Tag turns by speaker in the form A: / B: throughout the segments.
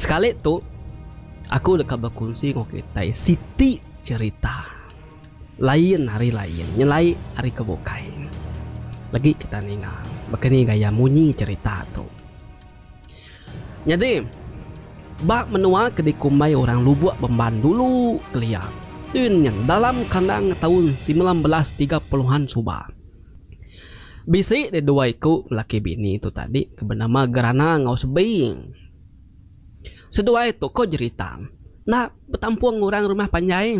A: Ke sekali tu aku deka bekunsi enggau kitai siti cherita lain ari lain nyelai ari ke bukai. Lagi kita ninga baka ni gaya munyi cherita tu. Nyadi ba menua ke dikumbai orang Lubok Bemban dulu kelia din nyen dalam kandang taun 1930-an suba. Bisi deh dua iku laki bini tu tadi ke benama Gerana enggau Sebing. Seduai tu ko jerita enda betampung orang rumah panjai.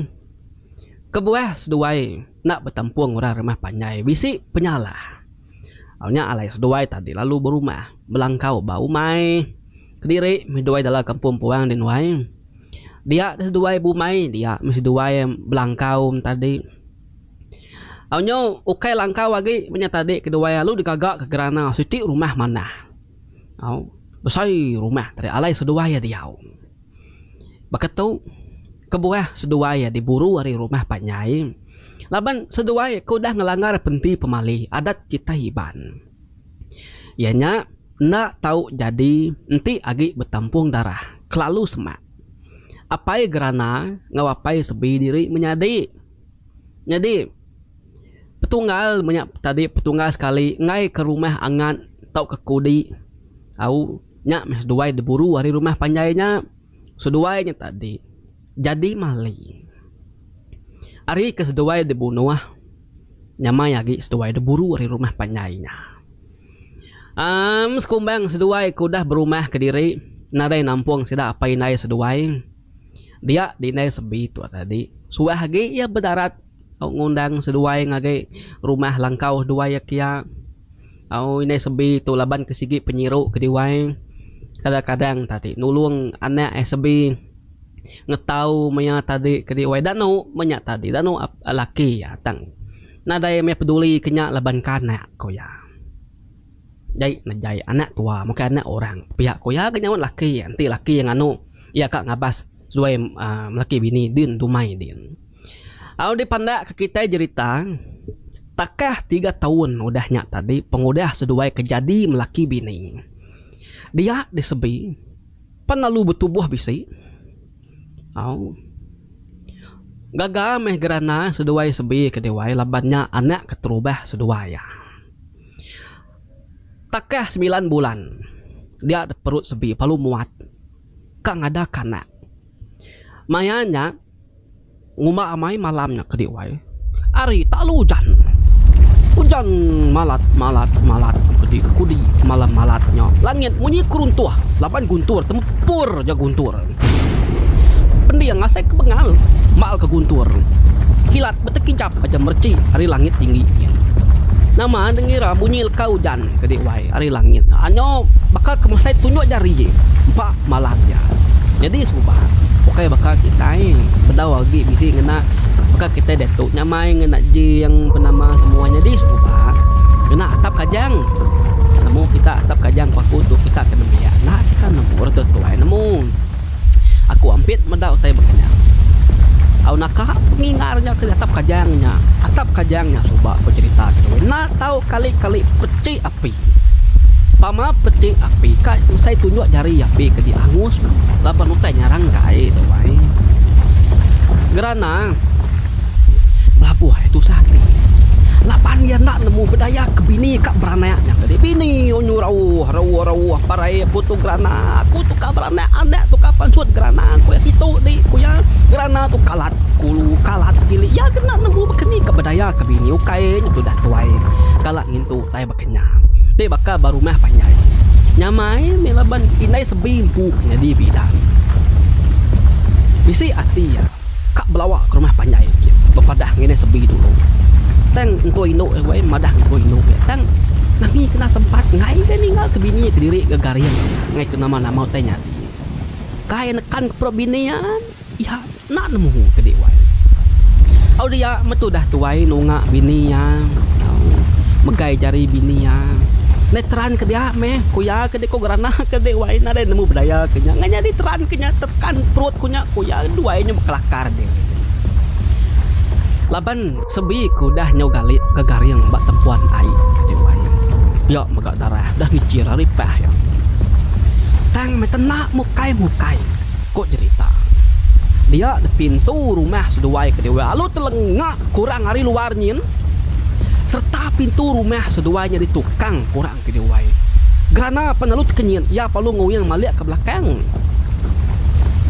A: Kebuah seduai enda betampung orang rumah panjai bisi penyalah. Au nya alai seduai tadi lalu berumah belangkau ba umai kediri meh duai dalam kampung puang din wai. Dia seduai bumai dia meh seduai belangkau tadi. Au nyu ukai langkau agi menya tadi keduai lalu digaga ke gerana siti rumah manah. Au besai rumah tadi alai seduai iya diau. Baka tu kebuah seduai iya diburu ari rumah panjai laban seduai ke udah ngelanggar penti pemali adat kitai Iban. Iya nya enda tau jadi enti agi betampung darah kelalu semak. Apai gerana enggau apai sebi diri menyadi. Nyadi, petunggal menya tadi petunggal sekali enggai ke rumah angat tauka kudi au nya meh seduai diburu ari rumah panjai nya. Seduai nya tadi jadi mali. Ari ke seduai dibunuh nyamai agi seduai diburu ari rumah panjai nya. Amm sekumbang seduai ke udah berumah kediri nadai nampung sida apai indai seduai. Dia dindai sebi tu tadi suah agi iya bedarat au ngundang seduai ngagai rumah langkau seduai iya kia. Au indai sebi tu laban ke sigi penyiru ke diwai kadang-kadang tadi nulung anak iya sebi ngetau maya tadi ke diwai danu meh nya tadi danu laki iya tang nadai meh peduli ke nya laban ke anak ku iya. Jai ne jai anak tua mungkin anak orang pia ku iya ga nyaut laki enti laki iya nganu iya ka ngabas seduai uhh laki bini din dumai din. Au dipandak ke kitai jerita takah tiga taun udah nya tadi pengudah seduai ke jadi melaki bini dia disebi pan lalu betubuh bisi au gaga meh gerana seduai sebi ke diwai laban nya anak keterubah seduai iya. Takah semilan bulan dia perut sebi lalu muat ka ngada ka anak. Maya nya ngumba amai malam nya kedi wai hari tak lalu ujan. Ujan malat malat malat kedi kudi malam malat nya langit munyi keruntuh laban guntur tempur ja guntur. Pending asai ke bengal mal ke guntur. Kilat betekijap aja merechik ari langit tinggi. Nama ne ngira bunyi leka ujan ke di wai ari langit. Anyo baka ke mesai tunjuk jari empa malam iya. Nyadi suba ukai baka kitai bedau agi bisi ngena baka kitai diatu nyamai ngena jing penama semua nyadi suba ngena atap kajang. Nemu kita atap kajang ku aku tu kita ke nembiak enda kita nemu orang tuai nemu. Aku ampit meda utai baka nya. Au naka pengingar nya ke atap kajang nya. Atap kajang nya suba ku cherita ke tuai. Enda tau kali-kali pechik api. Pama pechik api ka mesai tunjuk jari api ke diangus laban utai nya rangkai tuai. Gerana belabuh ai tusah ati. Laban iya enda nemu bedaya ke bini ka beranak nya tadi. Bini nyu rauh rauh rauh parai aku tu gerana aku tu ka beranak anak tu ka pansut gerana ku iya situ di ku iya gerana tu kalat kulu kalat kili iya ke enda nemu baka ni ka bedaya ke bini ukai nya tudah tuai kala ngintu utai baka nya. Ti baka ba rumah panjai nyamai mih laban indai sebi empu ke nyadi bidan. Bisi ati iya. Ka belawa ke rumah panjai agi bepadah nginih sebi dulu. Tang entua indu iya weh madah entua indu iya tang nami kena sempat enggai ga ninggal ke bini kediri ga garing iya enggai ke nama nama utai nyadi. Kai nekan ke perut bini iya iya enda nemu ke di wai. Au dia metudah tuai nunga bini iya megai jari bini iya Netran ke dia meh ku iya ke di ko gerana ke di wai nadai nemu bedaya ke nya ngan nyadi teran ke nya tekan perut ku nya ku iya duai nya bekelakar diri. Laban sebi ke udah nyau gali gegaring ba tempuan ai ke di wai pia mega darah dah ngichir ari pah iya. Tang meh tena mukai-mukai, ku jerita. Dia deh pintu rumah seduai ke diwai alu telenga kurang ari luar nyin sereta pintu rumah seduai nyadi tukang kurang ke diwai. Gerana pan alu tekenyit iya palu nguing malik ke belakang.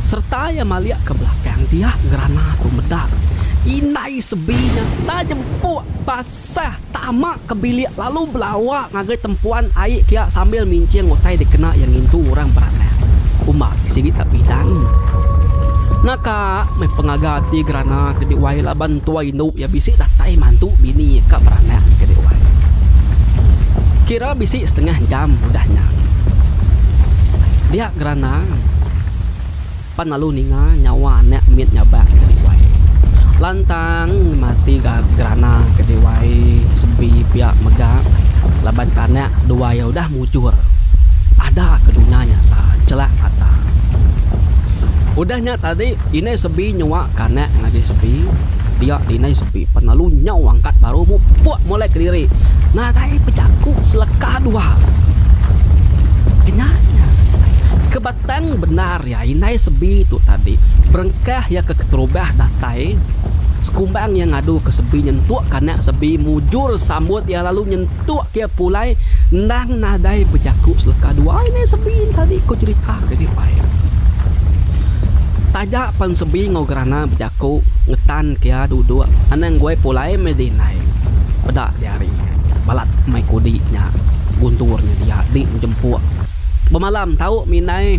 A: Sereta iya malik ke belakang dia Gerana tu meda indai sebi nya enda jempuk basah. Tama ke bilik lalu belawa ngagai tempuan ai kia sambil minching utai dikena iya ngintu orang beranak. Umba ke sigi tak bidang. Naka meh pengaga ati Gerana ke diwai laban entua indu iya bisi datai mantu bini iya ka beranak ke diwai. Kira bisi setengah jam udah nya. Dia Gerana. Pan lalu ninga nyawa anak mit nyabak ke diwai. Lantang mati ga gerana ke diwai sebi pia mega laban ke anak seduai iya udah mujur ada ke dunya nyata chelak mata. Udah nya tadi indai sebi nyua ke anak ngagai sebi dia indai sebi pan lalu nyau angkat baru mupuk mulai kediri nadai bejaku seleka dua. Kenya nya. Tang bendar iya indai sebi tu tadi berengkah iya ke keterubah datai sekumbang iya ngadu ke sebi nyentuk ke anak sebi mujur sambut iya lalu nyentuk ke iya pulai endang nadai bejaku seleka dua indai sebi tadi ko jerita ke dibai. Taja pan sebi enggau gerana bejaku ngetan ke iya duduk anang guai pulai meh di indai peda di hari balat mai kudi nya guntur nya dia di jempuk. Bemalam tau mindai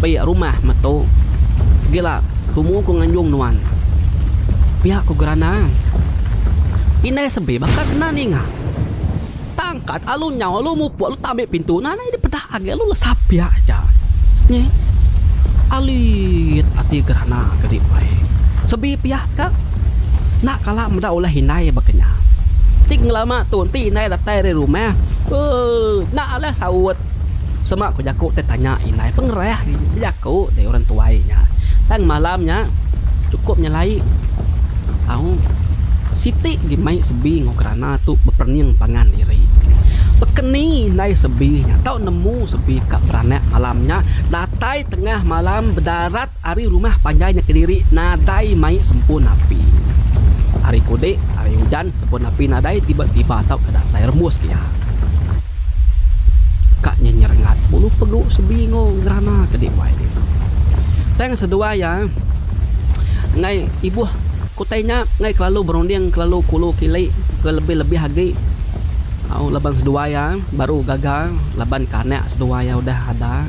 A: pia rumah metu. Gila tumu ku nganjung nuan. Pia ku Gerana. Indai sebi baka kena ninga. Tangkat alu nyau alu mupuk alu tambik pintu nadai dipeda agi alu lesap pia aja. Nyi alit ati Gerana ke dibai. Sebi pia ka enda kala meda ulah indai baka nya. Ti ngelama tu enti indai datai ari rumah ooh enda alah saut. Sema ku jaku ti tanya indai pengerah bejaku deh orang tuai nya. Tang malam nya chukup nyelai au siti gi mai sebi enggau kerana tu beperening pangan diri. Bekeni indai sebi nya tau nemu sebi ka beranak malam nya datai tengah malam bedarat Ari rumah panjai nya kediri nadai mai sempun api. Ari kudi, ari ujan, sempun api nadai tiba-tiba tauka datai rembus ke iya. Ka nya nyerengat bulu pegu sebi enggau gerana ke diwai. Tang seduai iya enggai ibuh ku utai nya enggai kelalu berunding kelalu kulu kili ke lebih-lebih agi au laban seduai iya baru gaga laban ke anak seduai iya udah ada.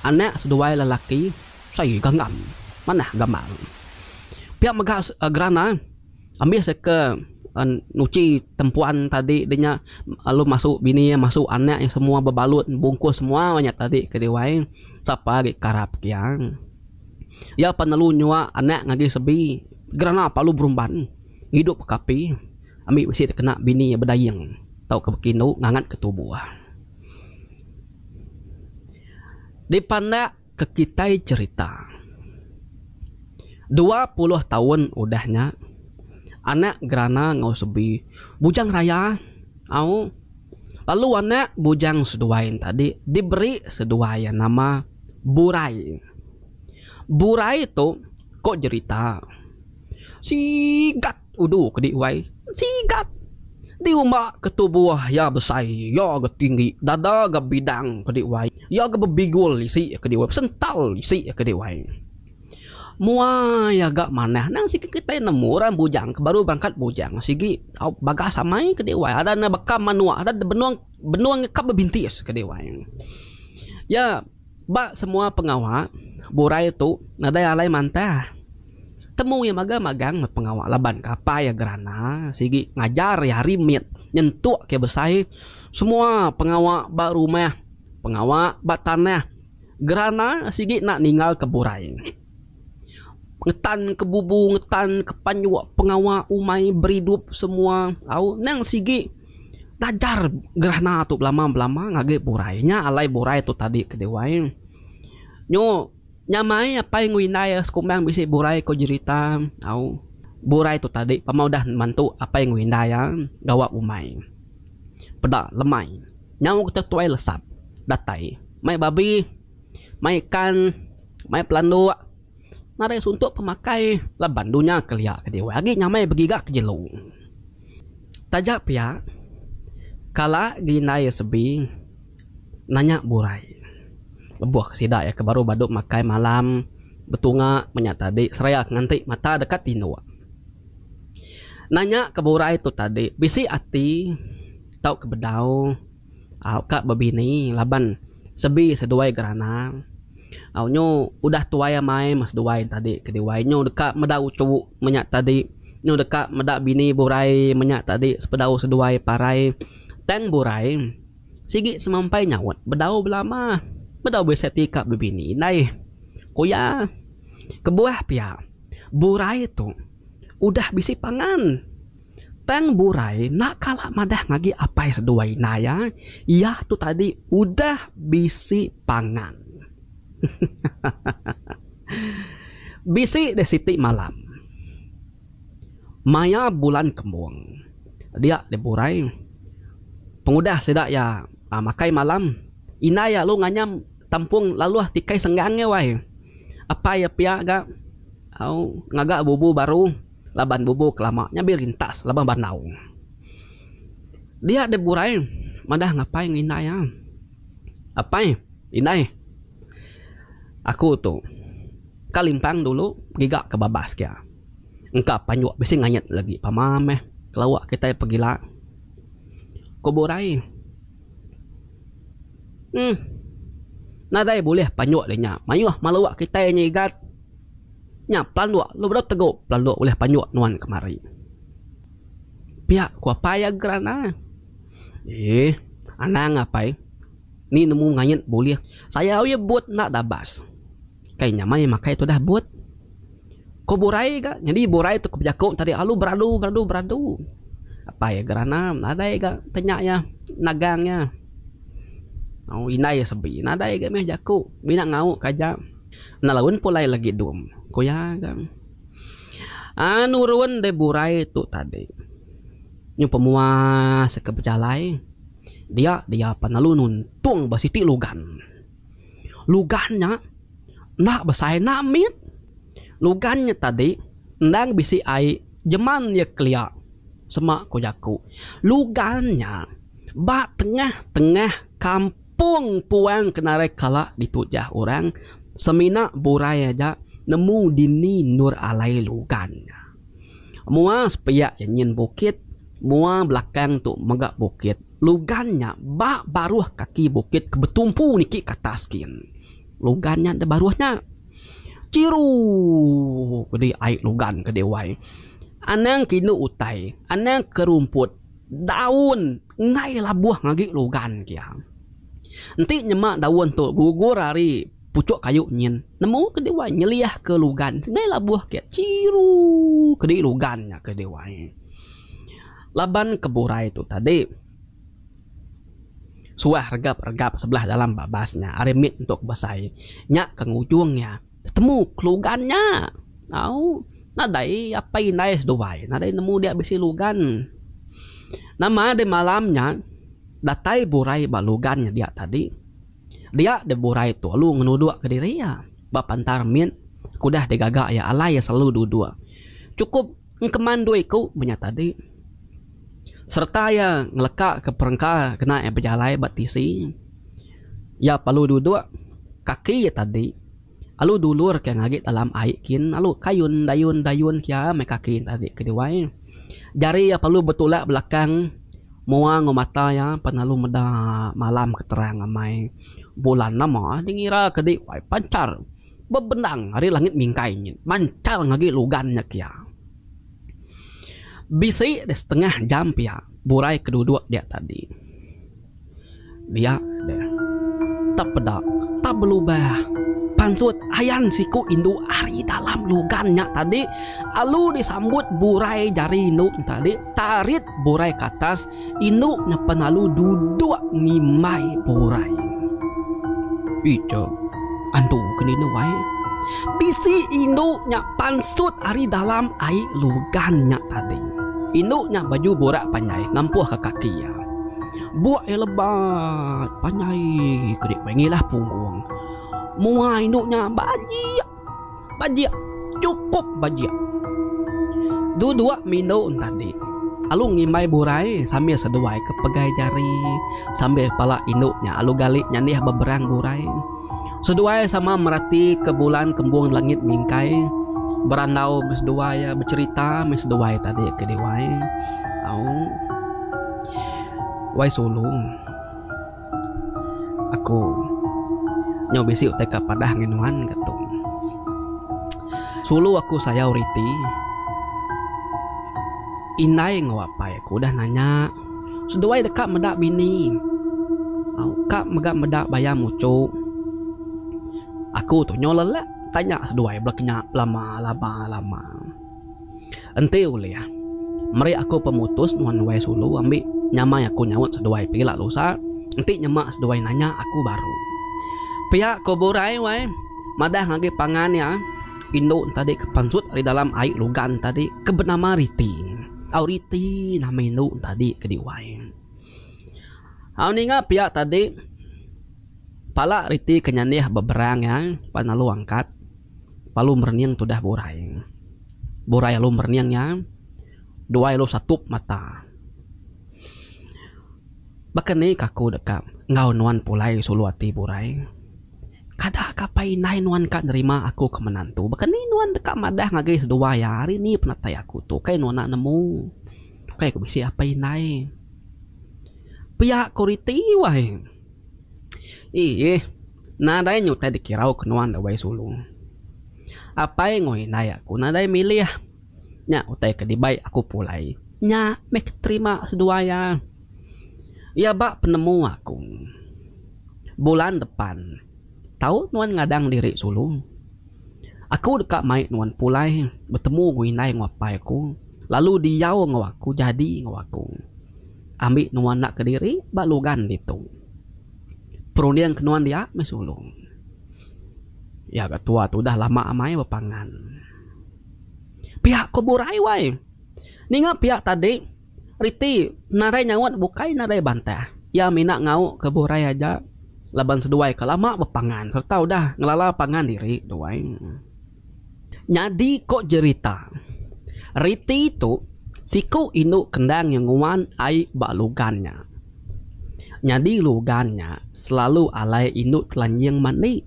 A: Anak seduai lelaki sai ganggam manah gamal. Pia mega gerana ambis iya ke nuchi tempuan tadi de nya lalu masu bini iya masu anak iya semua bebalut bungkus semua nya tadi ke diwai sapa agi karap ke iya. Iya pan lalu nyua anak ngagai sebi gerana palu berumban ngidup ke api ambi bisi kena bini iya bedaing tauka bekindu ngangat ke tubuh. Dipandak ke kitai cherita. 20 taun udah nya, anak Gerana enggau Sebi bujang raya au lalu anak bujang seduai tadi diberi seduai iya nama Burai. Burai tu ko jerita sigat. Udu ke diwai sigat diumba ke tubuh iya besai iya ga tinggi dada ga bidang ke diwai iya ga bebigul isi ke diwai besental isi ke diwai. Mua iya ga manah nang sigi kitai nemu orang bujang ke baru berangkat bujang sigi au bagas amai ke diwai ada ne baka manuk ada benung benung ka bebintis ke diwai. Iya ba semua pengawa burai tu nadai alai mantah. Temu iya magang magang meh pengawa laban ke apai iya gerana sigi ngajar iya hari mit nyentuk ke besai semua pengawa ba rumah pengawa ba tanah gerana sigi enda ninggal ke burai. Ngetan ke bubu ngetan ke panjuk pengawa umai beridup semua au nang sigi ngajar gerana tu belama belama ngagai burai nya alai burai tu tadi ke diwai nyu. Nyamai apai enggau indai sekumbang bisi burai ko jerita au. Burai tu tadi pama udah mantu apai enggau indai iya gawa umai. Peda lemai nyau ke tuai lesap datai mai babi. Mai ikan, mai pelanduk. Nadai suntuk pemakai laban dunya kelia ke diwai agi nyamai begiga ke jelu. Taja pia, kala gi indai sebi nanya burai lebuh sida iya ke baru badu makai malam betunga menya tadi seraya ke nganti mata deka tinduk. Nanya ke burai tu tadi bisi ati tauka bedau. Au ka bebini laban sebi seduai gerana. Au nyu udah tuai amai meh seduai tadi ke diwai nyu deka meda uchu menya tadi nyu deka meda bini burai menya tadi sepedau seduai parai. Tang burai sigi semampai nyaut bedau belama bedau bisi ati ka bebini indai. Ku iya kebuah pia burai tu udah bisi pangan. Tang Burai enda kala madah ngagi apai seduai indai iya, iya tu tadi udah bisi pangan. Bisi deh siti malam maya bulan kembung dia deh Burai pengudah sida iya makai malam indai iya lalu nganyam tampung laluh tikai senggang iya wai. Apai iya pia ga au ngaga bubu baru. Laban bubu ke lama nya birintas laban bandau. Dia deh burai madah ngapai enggau indai iya. Apai, indai. Aku tu ka limpang dulu giga ke babas kia. Engka panjuk bisi ngayit lagi pama meh kelawa kitai pegila. Ku burai. Uhh nadai bulih panjuk deh nya mayuh maluk kitai nya igat. Nya pelanduk lalu bedau tegu pelanduk ulih panjuk nuan kemari. Pia ku apai iya gerana. Eeh anang apai ni nemu ngayit bulih sayau iya but enda dabas. Kai nyamai makai tudah but. Ku burai ga nyadi burai tu ke bejaku tadi lalu beradu beradu beradu. Apai iya gerana nadai ga tanya iya nagang iya. Indai iya sebi nadai ga meh jaku mina ngauk ka aja. Enda laun pulai lagi dum, ku iya ga. Aa nurun deh burai tu tadi. Nyu pemuas ke bejalai dia dia pan lalu nuntung ba siti lugan. Lugan nya enda besai enda mit. Lugan nya tadi endang bisi ai jeman iya kelia sema ku jaku. Lugan nya ba tengah-tengah kampung. Pung puang ke narai kala ditujah orang semina burai aja nemu dini endur alai lugan nya. Mua sepiak iya nyin bukit, mua belakang tu mega bukit. Lugan nya ba baruh kaki bukit ke betumpu niki ke atas gin. Lugan nya da baruh nya. Chiru kedi ai lugan ke diwai. Anang ke indu utai, anang ke rumput. Daun enggai labuh ngagi lugan kia. Enti nyema daun tu gugur ari puchuk kayu nyin, nemu ke diwai nyeliah ke lugan enggai labuh kia chiru kedi lugan nya ke diwai. Laban ke burai tu tadi suah regap-regap sebelah dalam babas nya ari mit entuk ke besai nya ke ngujung iya. Tetemu kelugan nya. Au nadai apai indai seduai nadai nemu dia bisi lugan. Nama deh malam nya datai burai ba lugan nya dia tadi. Dia deh burai tu lalu ngenuduk ke diri iya ba pantar mit ke udah digaga iya alai iya selalu duduk. Chukup engkeman dua iku meh nya tadi. Sereta iya ngeleka ke perengka kena iya bejalai ba tisi. Iya perlu duduk kaki iya tadi alu dulur ke ngagi dalam ai kin alu kayun dayun dayun kia meh kaki tadi ke diwai. Jari iya perlu betulak belakang mua enggau mata iya pan lalu meda malam ke terang amai bulan nama di ngira ke di wai panchar bebendang ari langit mingkai nyin manchar ngagi lugan nya kia. Bisi deh setengah jam pia burai ke duduk dia tadi. Dia deh. Tak peda, tak belubah. Pansut ayan siku indu ari dalam lugan nya tadi alu disambut burai jari indu nya tadi tarit burai ke atas indu nya pen alu duduk ngimbai burai. Icha antu ke nindu ai. Bisi indu nya pansut ari dalam ai lugan nya tadi. Indu nya baju burak panjai ngampuh ke kaki iya. Buk iya lebat panjai ke dik meh ngilah punggung. Mua indu nya bajik. Bajik. Chukup bajik. Duduk mindu tadi alu ngimbai burai sambil seduai ke pegai jari sambil pala indu nya alu gali nyandih beberang burai. Seduai sama merati ke bulan kembung langit mingkai berandau meh seduai iya becherita meh seduai tadi ke diwai. Au. Wai sulu. Aku nyau bisi utai ka padah ngan nuan ka tu. Sulu aku sayau riti. Indai enggau apai aku udah nanya seduai deka meda bini. Au ka mega meda bayam uchu. Aku tu nyau lelak tanya seduai bala kinya belama lama lama. Enti ulih, meri aku pemutus nuan wai sulu ambi nyamai aku nyaut seduai pila lusa enti nyema seduai nanya aku baru. Pia ko Burai wai madah ngagai pangan iya indu tadi ke pansut ari dalam ai lugan tadi ke benama Riti. Au Riti nama indu tadi ke diwai. Au ninga pia tadi pala Riti ke nyandih beberang iya pan lalu angkat. Lalu merening tudah Burai. Burai lalu merening iya, duai lalu satup mata. Baka ni ka aku deka enggau nuan pulai sulu ati Burai. Kada ka apai indai nuan ka nerima aku ke menantu. Baka ni nuan deka madah ngagai seduai iya hari ni penatai aku tu kai nuan enda nemu. Kai ku bisi apai indai. Pia ku riti wai. Iih. Nadai nya utai dikirau ke nuan da wai sulu. Apai enggau indai aku nadai milih. Nya utai ke dibai aku pulai. Nya meh ke terima seduai iya. Iya ba penemu aku. Bulan depan tau nuan ngadang diri sulu. Aku deka mai nuan pulai betemu enggau indai enggau apai aku lalu diau enggau aku jadi enggau aku. Ambi nuan enda kediri ba lugan ditu. Perunding ke nuan dia meh sulung. Iya ga tua tu udah lama amai bepangan. Pia ko Burai wai. Ninga pia tadi riti nadai nyaut bukai nadai bantah. Iya mina ngau ke Burai aja laban seduai ke lama bepangan sereta udah ngelala pangan diri duai. Nyadi ko jerita, riti tu siku indu kendang iya nguan ai ba lugan nya. Nyadi lugan nya selalu alai indu telanjing mandi.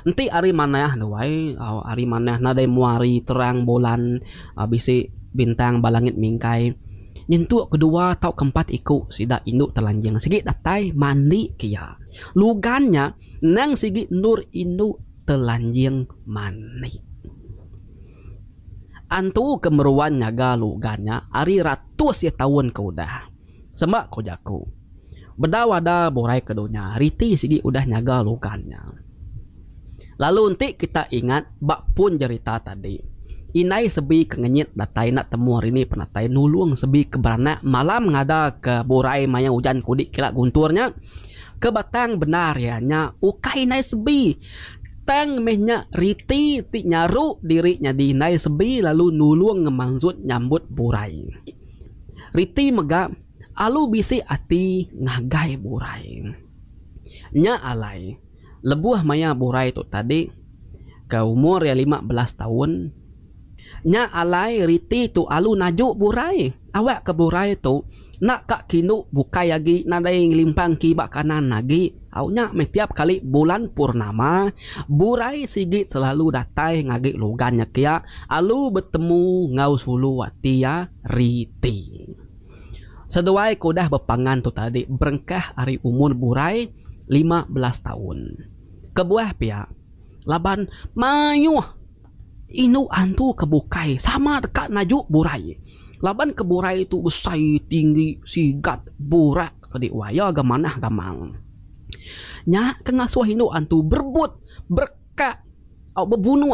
A: Enti hari manah duai hari manah nadai mua hari terang bulan bisi bintang ba langit mingkai nyentuk ke dua tauka empat iku sida indu telanjing sigi datai mandi ke iya. Lugan nya endang sigi endur indu. Telanjing manik. Antu ke meruan nyaga lugan nya ari ratus iya taun ke udah. Sema ko jaku. Bedau ada burai ke dunya, riti sigi udah nyaga lugan nya. Lalu enti kita ingat ba pun jerita tadi, indai sebi ke ngenyit datai enda temu hari ni penatai nulung sebi ke beranak malam ngada ke burai maya ujan kudi kila guntur nya. Ke batang bendar iya nya ukai indai sebi tang meh nya riti ti nyaru diri nyadi indai sebi lalu nulung ngemansut nyambut burai. Riti mega alu bisi ati ngagai burai. Nya alai lebuh maya burai tu tadi ke umur iya 15 taun Nya alai riti tu alu naju burai. Awak ke burai tu enda ka kindu bukai agi nadai ngelimpang kiba kanan agi. Au nya meh tiap kali bulan purnama burai sigi selalu datai ngagi lugan nya kia alu betemu enggau sulu ati iya riti. Seduai ke udah bepangan tu tadi berengkah ari umur burai 15 taun. Kebuah pia laban mayuh. Indu antu ke bukai sama deka naju burai. Laban ke burai tu besai tinggi sigat burak ke diwaya ga manah gamang. Nya ke ngasuh indu antu berebut berekak au bebunuh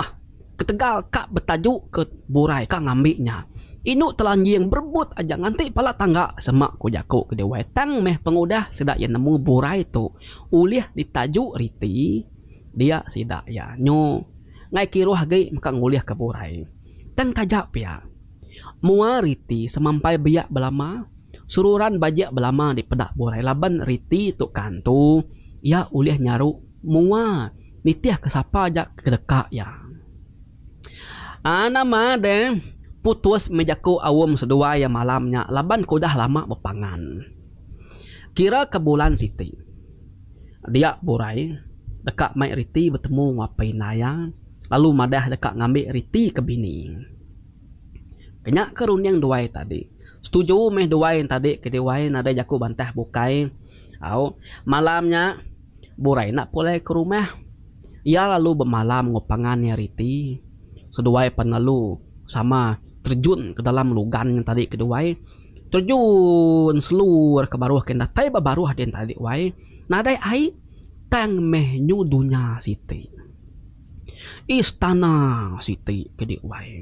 A: ketegal ka betaju ke burai ka ngambi nya. Indu telanjing berebut aja nganti pala tangga sema ku jaku ke diwai tang meh pengudah sida iya nemu burai tu ulih ditaju riti dia sida iya nyu. Ngai kiruh agi meka ngulihka burai. Tang taja pia, mua riti semampai biak belama, seruran bajik belama dipeda burai laban riti tu kantu iya ulih nyaru mua. Nitihka sapa aja ke deka iya. Aa nama deh putus meh jaku aum seduai iya malam nya laban ke udah lama bepangan. Kira ke bulan siti dia Burai deka mai riti betemu enggau apai indai iya lalu madah deka ngambi riti ke bini. Kenya ke runding duai tadi. Setuju meh duai tadi ke diwai nadai jaku bantah bukai. Au malam nya Burai enda pulai ke rumah. Iya lalu bemalam enggau pangan iya riti. Seduai pan lalu sama terjun ke dalam lugan nya tadi keduai. Terjun selur ke baruh ke datai ba baruh din tadi wai. Nadai ai tang meh nyu dunya siti. Istana siti ke di wai.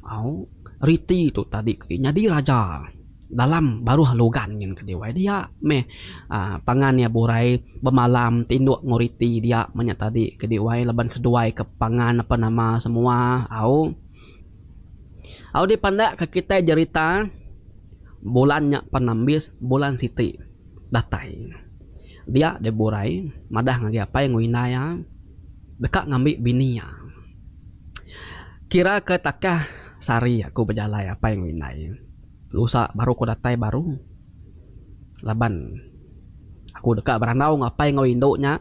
A: Au riti tu tadi ke nyadi raja. Dalam baruh lugan nyin ke diwai dia meh aaa pangan iya burai bemalam tinduk enggau riti dia meh nya tadi ke diwai laban seduai ke pangan apan nama semua au. Au dipandak ka kitai jerita bulan nya pan ambis bulan siti datai. Dia deh burai madah ngagai apai enggau indai iya deka ngambi bini iya. Kira ke takah sehari aku bejalai apai enggau indai. Lusa baru ku datai baru laban aku deka berandau enggau apai enggau indu nya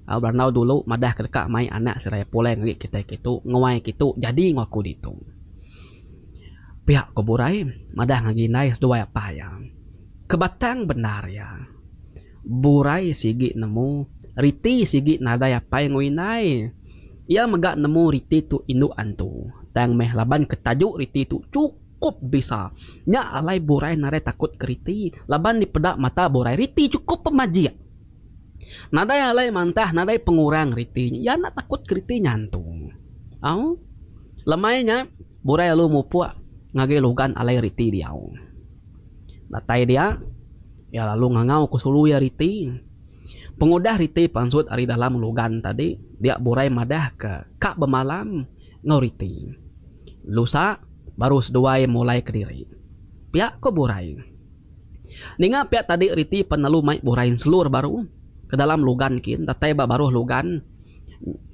A: au berandau dulu madah ke deka mai anak seraya pulai ngagai kitai kitu nguai kitu jadi enggau aku ditu. Pia ku Burai madah ngagai indai seduai apai iya. Kebatang bendar iya Burai sigi nemu riti sigi nadai apai enggau indai. Iya mega nemu riti tu indu antu tang meh laban ke taju riti tu chukup. Chukup bisa. Nya alai Burai nadai takut ke Riti laban dipeda mata Burai Riti chukup pemajik. Nadai alai mantah nadai pengurang Riti nya. Iya enda takut ke Riti nyantu. Au. Lemai nya Burai lalu mupuk ngagai lugan alai Riti diau. Datai dia, iya lalu ngangau ke sulu iya Riti. Pengudah Riti pansut ari dalam lugan tadi, dia Burai madah ke ka bemalam enggau Riti. Lusa baru seduai mulai kediri. Pia ko Burai. Ninga pia tadi Riti pan lalu mai Burai enselur baru ke dalam lugan kin datai ba baruh lugan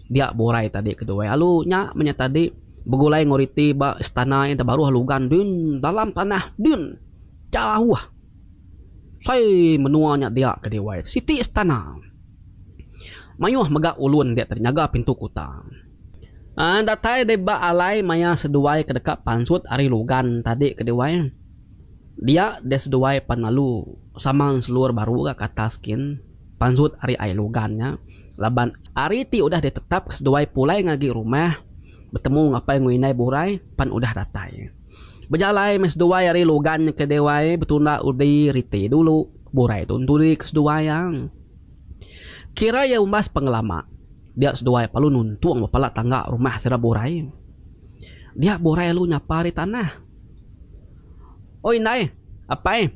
A: dia Burai tadi keduai lalu nya meh nya tadi begulai enggau Riti ba istana iya da baruh lugan din dalam tanah din jauh sai menua nya dia ke diwai siti istana. Mayuh mega ulun dia tadi nyaga pintu kuta. Aaa datai deh ba alai maya seduai ke deka pansut ari lugan tadi ke diwai. Dia deh seduai pan lalu sama enselur baru ga ke atas kin pansut ari ai lugan nya laban hari ti udah ditetap ke seduai pulai ngagi rumah betemu enggau apai enggau indai burai pan udah datai. Bejalai meh seduai ari lugan nya ke diwai betunda udi riti dulu burai tu entudi ke seduai ang. Kira iya umbas pengelama. Dia seduai perlu nuntung ba pala tangga rumah sida Burai. Dia Burai lalu nyapa ari tanah. Oi indai, apai.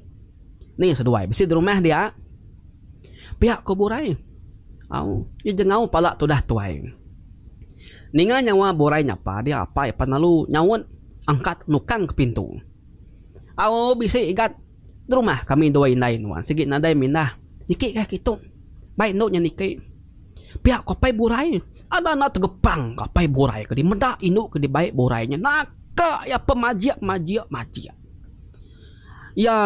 A: Ni seduai bisi di rumah dia. Pia ko Burai. Au, iya jengau pala tudah tuai. Ninga nyawa Burai nyapa dia apai pan lalu nyaut angkat nukang ke pintu. Au bisi igat. Derumah kami dua indai nuan sigi nadai mindah niki kah kitu. Bai endu nya niki. Pia ku apai burai. Ada enda tegepang ka apai burai ke dimeda indu ke dibai burai nya naka iya pemajik majik majik. Iya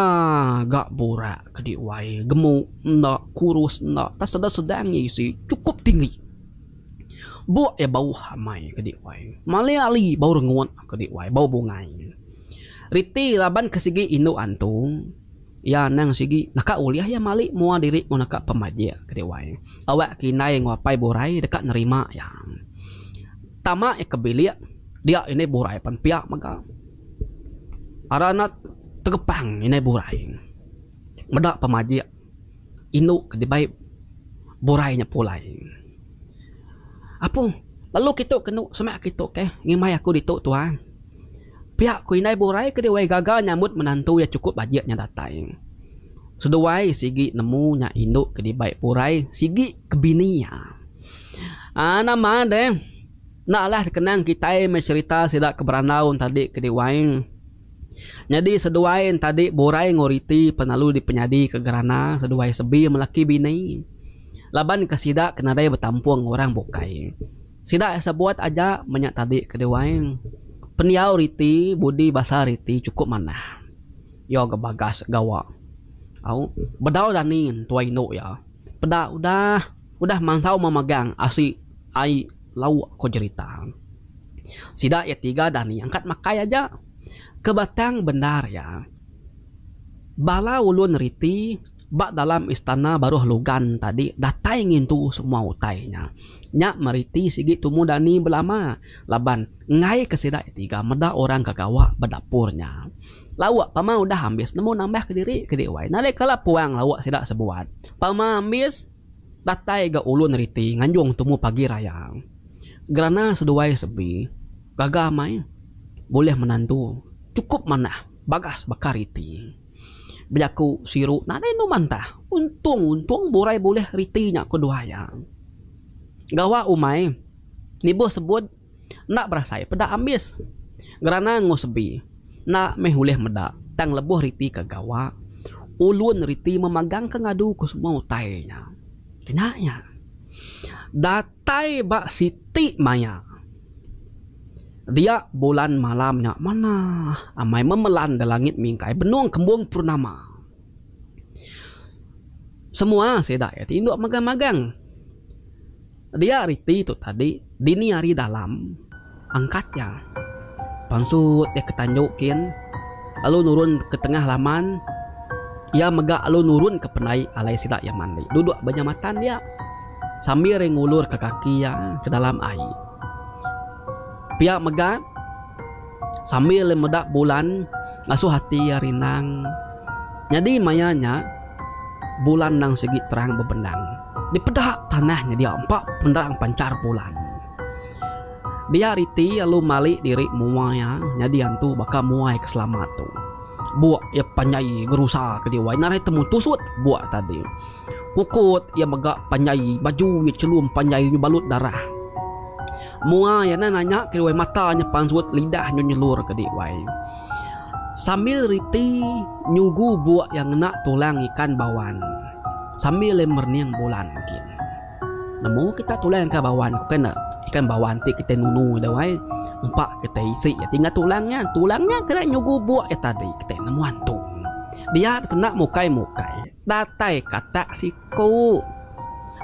A: ga burak ke diwai gemuk enda kurus enda tak sedang sedang iya isi chukup tinggi. Buk iya bauh amai ke diwai. Mali ali bau rengut ke diwai bau bungai. Riti laban ke sigi indu antu, iya anang sigi naka ulih iya mali mua diri enggau naka pemajik ke diwai. Awak ke indai enggau apai burai deka nerima iya. Tama iya ke bilik, dia indai burai pan pia mega. Ara ne tegepang indai burai meda pemajik indu ke dibai burai nya pulai. Apu lalu kitu ke enu semak kitu keh ngimbai aku ditu tuan. Pia ku indai burai ke diwai gaga nyambut menantu iya chukup bajik nya datai. Seduai sigi nemu nya indu ke dibai burai sigi ke bini iya. Aaa nama deh enda alah dikenang kitai meh cherita sida ke berandau tadi ke diwai. Nyadi seduai tadi burai enggau riti penalu dipenyadi ke gerana seduai sebi melaki bini. Laban ke sida ke nadai betampung orang bukai. Sida sebuat aja menya tadi ke diwai. Pendiau riti budi basa riti chukup manah. Iya ga bagas gawa. Au bedau dani entua indu iya. Peda udah udah mansau memagang asi ai lauk ko jerita. Sida iya tiga dani angkat makai aja. Ke batang bendar iya. Bala ulun riti ba dalam istana baruh lugan tadi datai ngintu semua utai nya. Nya meriti sigi tumu dani belama laban enggai ke sida iya tiga meda orang ke gawa ba dapur nya. Lauk pama udah ambis nemu nambah kediri ke diwai nadai kala puang lauk sida sebuat. Pama ambis datai ga ulun riti nganjung tumu pagi raya. Gerana seduai sebi gaga amai bulih menantu chukup manah bagas baka riti. Bejaku siru nadai endu mantah untung untung burai bulih riti nya ku duai iya. Gawa umai nibuh sebut. Enda berasai peda ambis. Gerana enggau sebi enda meh ulih meda tang lebuh riti ke gawa, ulun riti memagang ke ngadu ke semua utai nya. Kena nya. Datai ba siti maya dia bulan malam nya manah amai memelan da langit mingkai benung kembung purnama. Semua sida iya ti indu magang-magang. Dia riti tu tadi dini hari dalam angkat iya. Pansut iya ke tanju kin lalu nurun ke tengah laman. Iya mega lalu nurun ke pendai alai sida iya mandi duduk ba jambatan dia sambil iya ngulur ke kaki iya ke dalam ai. Pia mega sambil iya meda bulan ngasuh ati iya rindang. Nyadi maya nya bulan endang sigi terang bebendang. Dipeda tanah nya dia empa penerang panchar bulan. Dia riti lalu mali diri mua iya nyadi antu baka muai ke selama tu. Buk iya panjai gerusa ke diwai nadai temu tusut buk tadi. Kukut iya mega panjai baju iya chelum panjai nyu balut darah. Mua iya enda nanya ke diwai mata nya pansut lidah nyu nyelur ke diwai. Sambil riti nyugu buk iya ngena tulang ikan bawan sambil iya merening bulan gin. Nemu kita tulang ikan bawan ku kan ne ikan bawan ti kitai nunu ida wai empa kitai isi iya tinggal tulang nya. Tulang nya kena nyugu buk iya tadi kitai nemu antu. Dia kena mukai mukai datai katak siku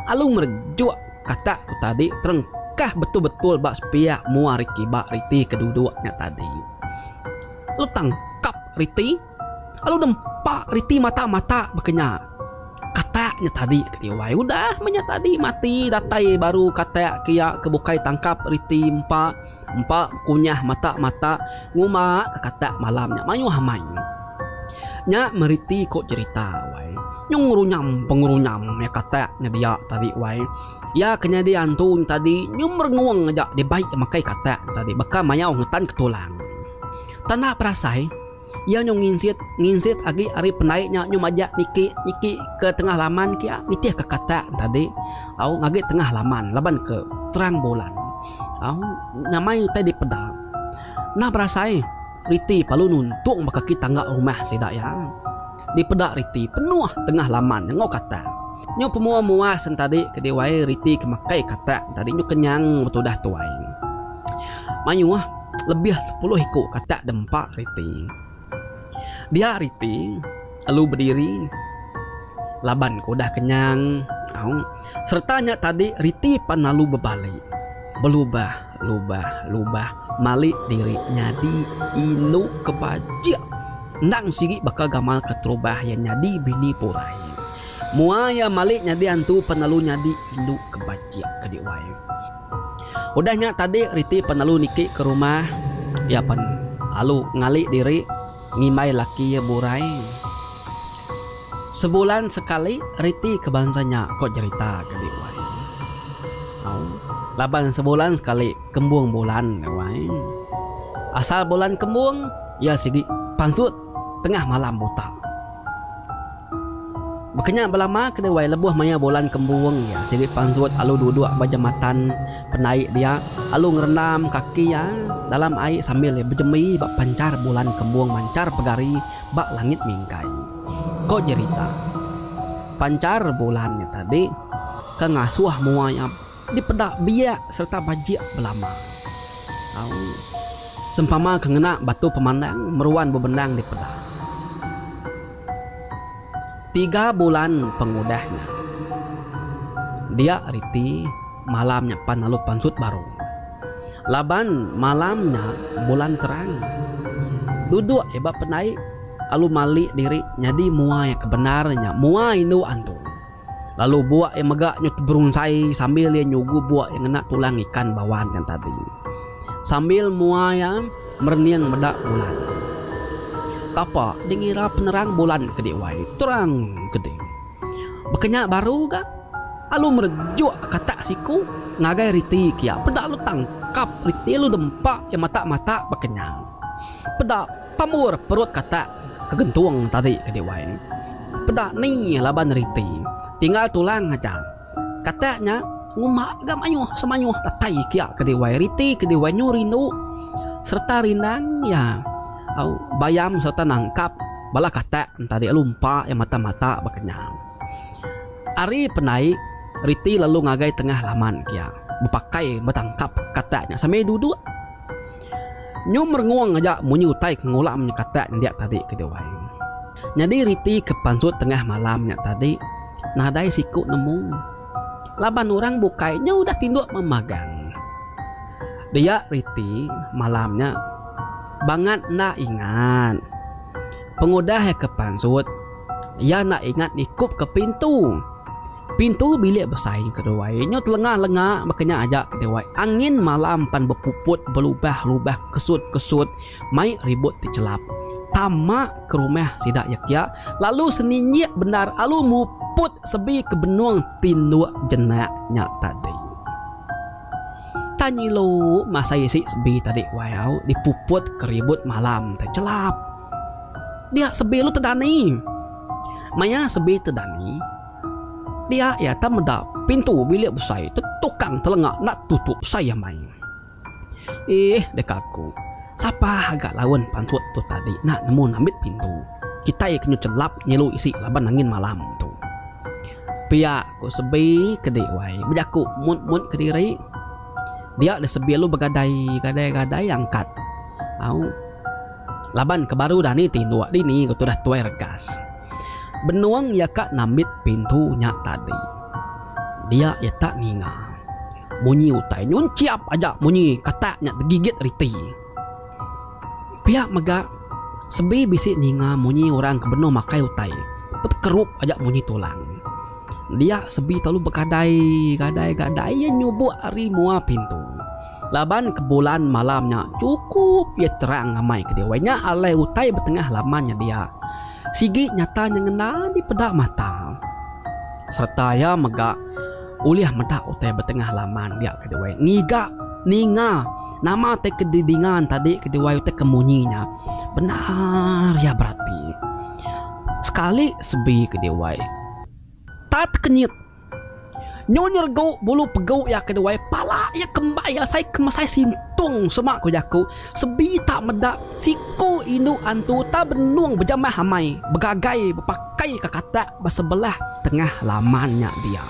A: alu merejuk katak tu tadi terengkah betul betul ba sepiak mua ari kiba riti ke duduk nya tadi. Lalu tangkap riti lalu nempa riti mata mata baka nya. Katak nya tadi ke diwai udah meh nya tadi mati datai baru katak ke iya ke bukai tangkap riti empa empa kunyah mata mata nguma ke katak malam nya mayuh amai. Nya meriti ko jerita wai. Nyung ngerunyam pengerunyam iya katak nya dia tadi wai. Iya ke nyadi antu nya tadi nyu merengung aja dibai makai katak nya tadi baka mayau ngetan ke tulang. Tanda perasai iya nyu nginsit nginsit agi ari pendai nya nyu majak niki niki ke tengah laman kia nitih ke katak nya tadi au ngagi tengah laman laban ke terang bulan au nyamai utai dipeda. Enda berasai riti lalu nuntung ba kaki tangga rumah sida iya. Dipeda riti penuh tengah laman enggau katak. Nyu pemua muas entadi ke diwai riti ke makai katak entadi nyu kenyang betudah tuai. Mayuh lebih sepuluh iku katak dempa riti. Dia riti lalu bediri laban ke udah kenyang au sereta nya tadi riti pan lalu bebali belubah lubah lubah mali diri nyadi indu ke bajik. Endang sigi baka gamal keterubah iya nyadi bini Purai. Mua iya malik nyadi antu pan lalu nyadi indu ke bajik ke diwai. Udah nya tadi riti pan lalu niki ke rumah iya pan lalu ngali diri ngimbai laki iya Burai. Sebulan sekali riti ke bansa nya ko jerita ke diwai. Au laban sebulan sekali kembung bulan diwai. Asal bulan kembung. Iya sigi pansut tengah malam buta. Baka nya belama ke dewai lebuh maya bulan kembung iya sigi pansut alu duduk ba jematan pendai dia alu ngerendam kaki iya dalam ai sambil iya bejembi ba panchar bulan kembung manchar pegari ba langit mingkai. Ko jerita, panchar bulan nya tadi. ke ngasuh mua iya dipeda biak sereta bajik belama. Au. Sempama ke ngena batu pemandang meruan bebendang dipeda. Tiga bulan pengudah nya, dia riti malam nya pan lalu pansut baru. Laban malam nya bulan terang. Duduk iya ba pendai lalu malik diri nyadi mua iya ke bendar nya mua indu antu. Lalu buk iya mega nyu teberunsai sambil iya nyugu buk iya ngena tulang ikan bawan nya tadi. Sambil mua iya merening meda bulan. Kapa deh ngira penerang bulan ke dih wai terang ke dih. Baka nya baru ga lalu merejuk ke katak siku ngagai riti kiya peda lu tangkap riti lu dempa iya matak-matak baka nya. Peda pambur perut katak ke gentung tadi ke dih wai. Peda ni laban riti tinggal tulang aja. Katak nya ngumba ga mayuh semayuh datai kia ke dih wai. Riti ke dih wai nyu rindu sereta rindang iya au bayam sereta nangkap bala katak tadi lalu empa iya mata-mata baka nya. Ari pendai riti lalu ngagai tengah laman kia bepakai betangkap katak nya sambil duduk. Nyu merengung aja munyi utai ke ngulam nyekatak nyendia tadi ke dewai. Nyadi riti ke pansut tengah malam nya tadi nadai siku nemu laban orang bukai nya udah tinduk memagang. Dia riti malam nya bangat enda ingat. Pengudah iya ke pansut iya enda ingat nikup ke pintu. Pintu bilik besai keduai nyu telenga-lenga baka nya aja keduai angin malam pan bepuput belubah-lubah kesut-kesut mai ribut ti chelap tama ke rumah sida iya kia lalu seninjik bendar alu muput sebi ke benung tinduk jenak nya tadi. Tan nyilu masai isi sebi tadi wai au dipuput ke ribut malam ti chelap. Dia sebi lu tedani. Maya sebi tedani. Dia iya tang meda pintu bilik besai tetukang telenga enda tutup sai amai. Ih deka aku, sapa ga laun pansut tu tadi enda nemu nambit pintu. Kitai ke nyu chelap nyilu isi laban angin malam tu. Pia ku Sebi kedi wai bejaku mut-mut kediri. Dia deh Sebi lalu begadai gadai gadai angkat. Au laban ke baru dani tinduk dini ku tudah tuai regas. Benung iya ka nambit pintu nya tadi. Dia iya tak ninga munyi utai nyunchiap aja munyi katak nya degigit riti. Pia mega sebi bisi ninga munyi orang ke benung makai utai betekerup aja munyi tulang. Dia sebi telalu begadai gadai gadai iya nyubuk ari mua pintu. Laban ke bulan malam nya chukup iya terang amai ke diwai nya alai utai betengah laman nya dia. Sigi nyata nyengenda dipeda mata. Sereta iya mega ulih meda utai betengah laman dia ke diwai ngiga ninga nama ti ke didinga tadi ke diwai utai ke munyi nya bendar iya berati. Sekali sebi ke diwai tak tekenyit. Nyu nyeregu bulu pegu iya ke duai pala iya kembai asai ke mesai sintung sema ku jaku sebi tak meda siku indu antu ta benung bejamah amai begagai bepakai ka katak ba sebelah tengah laman nya dia.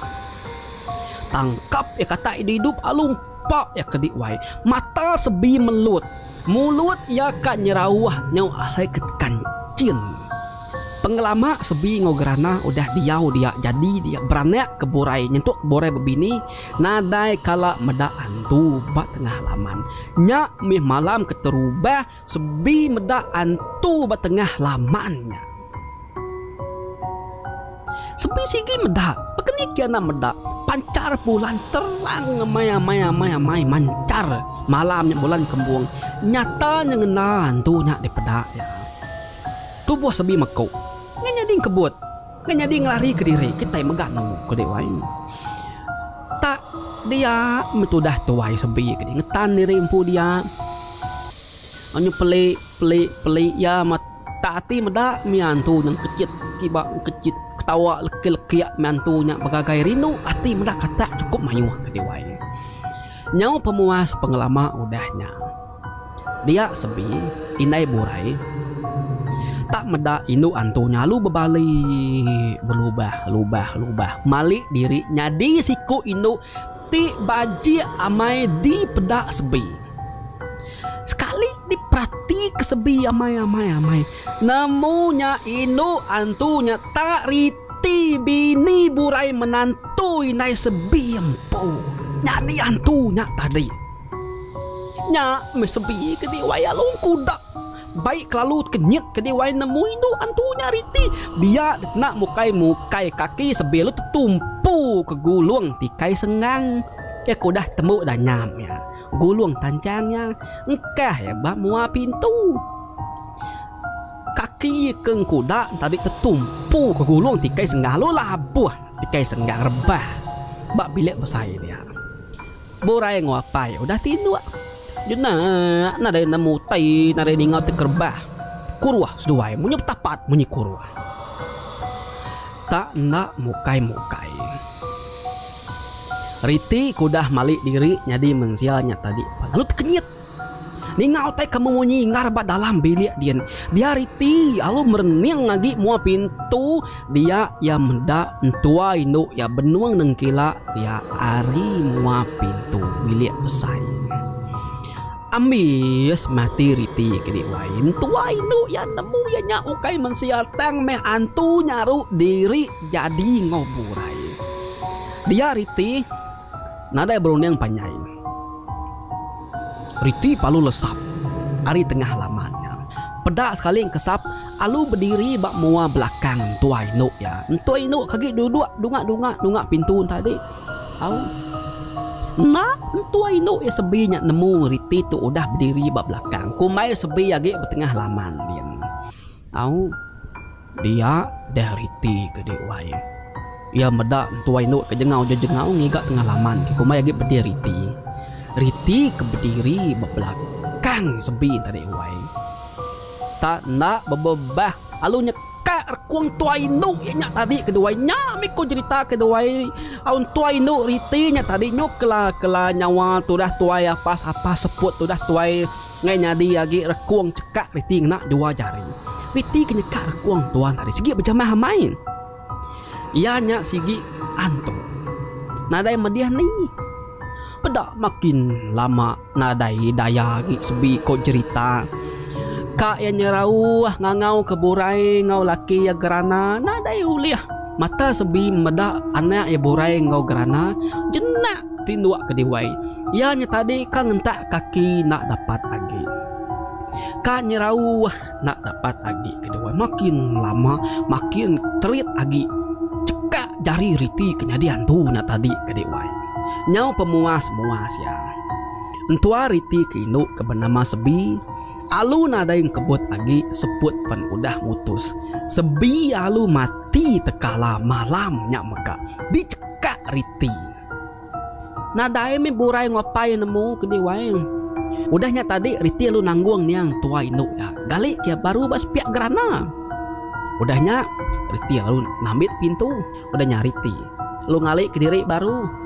A: Tangkap iya katak idup idup alu empa iya ke diwai mata sebi melut mulut iya ka nyerauh nyau alai ke kanchin. Pengelama Sebi enggau Gerana udah diau dia jadi dia beranak ke Burai nyentuk ke Burai bebini nadai kala meda antu ba tengah laman. Nya mih malam keterubah Sebi meda antu ba tengah laman nya. Sebi sigi meda baka ni ke anak meda panchar bulan terang amai amai amai amai manchar malam nya bulan kembung nyata nyengenda antu nya dipeda iya. Tubuh sebi meku. Ngan nyadi engkebut. Ngan nyadi ngelari kediri kitai mega nemu ke dek wai. Tak dia meh tudah tuai sebi ke ngetan diri empu dia. Nyu peli peli peli iya mata ati meda mih antu nya engkechit kiba engkechit ketawa lekik lekik mih antu nya begagai rindu ati meda katak chukup mayuh ke dek wai. Nyau pemuas pengelama udah nya. Dia sebi, indai burai. Tak meda indu antu nya alu bebali belubah lubah lubah mali diri nyadi siku indu ti bajik amai dipeda sebi. Sekali diperatika sebi amai amai amai nemu nya indu antu nya tak riti bini burai menantu indai sebi empu nyadi antu nya tadi. Nya meh sebi ke diwai alu kuda. Baik kelalu tekenyit ke diwai nemu indu antu nya riti dia dikena mukai mukai kaki sebilu tetumpu ke gulung tikai senggang. Iya ke udah tembu danyam iya gulung tanchang iya engkah iya ba mua pintu. Kaki ke engkuda tadi tetumpu ke gulung tikai senggang lalu labuh tikai senggang rebah ba bilik besai dia. Burai enggau apai udah tinduk. Jenak nadai nemu utai nadai ninga ti kerebah kuruh seduai munyi betapat munyi kuruh. Tak enda mukai-mukai. Riti ke udah mali diri nyadi mensia nya tadi lalu tekenyit. Ninga utai ke memunyi inggar ba dalam bilik din, dia riti alu merening agi mua pintu dia iya meda entua indu iya benung nengkila dia ari mua pintu bilik besai. Ambis mati riti ke diwai entua indu iya nemu iya nya ukai mensia tang meh antu nyaru diri jadi enggau burai. Dia riti. Nadai berunding panjai. Riti palu lesap ari tengah laman nya. Peda sekali engkesap alu bediri ba mua belakang entua indu iya. Entua indu ke agi duduk dunga-dunga nunga pintu enta agi. Au. Enda entua indu iya sebi nya nemu riti tu udah bediri ba belakang. Kumbai sebi agi betengah laman din. Au. Dia deh riti ke di wai. Iya meda entua indu ke jengau jejengau ngiga tengah laman ke kumbai agi pedih riti. Riti ke bediri ba belakang sebi tadi wai. Tak enda bebebah alu nyekak rekung tua indu iya nya tadi ke duai nya mih ku jerita ke duai au entua indu riti nya tadi nyu kela kela nyawa tudah tuai apas apas seput tudah tuai. Ngai nyadi agi rekung chekak riti ngena dua jari. Riti ke nyekak rekung tuan tadi sigi bejamah amai. Iya nya sigi antu. Nadai medih ni. Peda makin lama nadai daya agi sebi ko jerita. Ka iya nyerauh ngangau ke burai enggau laki iya gerana nadai ulih. Mata sebi meda anak iya burai enggau gerana jenak. Tinduk ke diwai iya nya tadi ka ngentak kaki enda dapat agi. Ka nyerauh enda dapat agi ke diwai makin lama makin terit agi chekak jari riti ke nyadi antu nya tadi ke diwai. Nyau pemuas muas iya. Entua riti ke indu ke benama Sebi alu nadai engkebut agi seput pen udah mutus. Sebi alu mati tekala malam nya mega dichekak riti. Nadai mih burai nguapai nemu ke diwai. Udah nya tadi riti lalu nanggung niang tua indu iya gali ke iya baru ba sepiak gerana. Udah nya riti lalu nambit pintu. Udah nya riti lalu ngali kediri baru.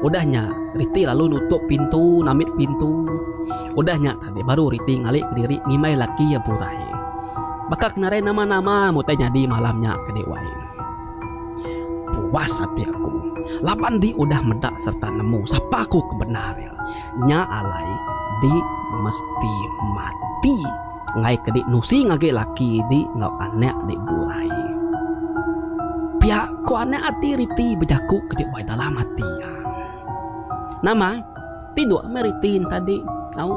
A: Udah nya riti lalu nutup pintu nambit pintu. Udah nya tadi baru riti ngali kediri ngimbai laki iya burai. Baka ke nadai nama-nama utai nyadi malam nya ke diwai. Puas ati aku laban di udah meda sereta nemu sapa aku ke bendar iya. Nya alai di mesti mati enggai ke di nusi ngagai laki di enggau anak di burai. Pia ko anak ati riti bejaku ke di wai dalam ati iya. Nama tinduk meh riti ne tadi au.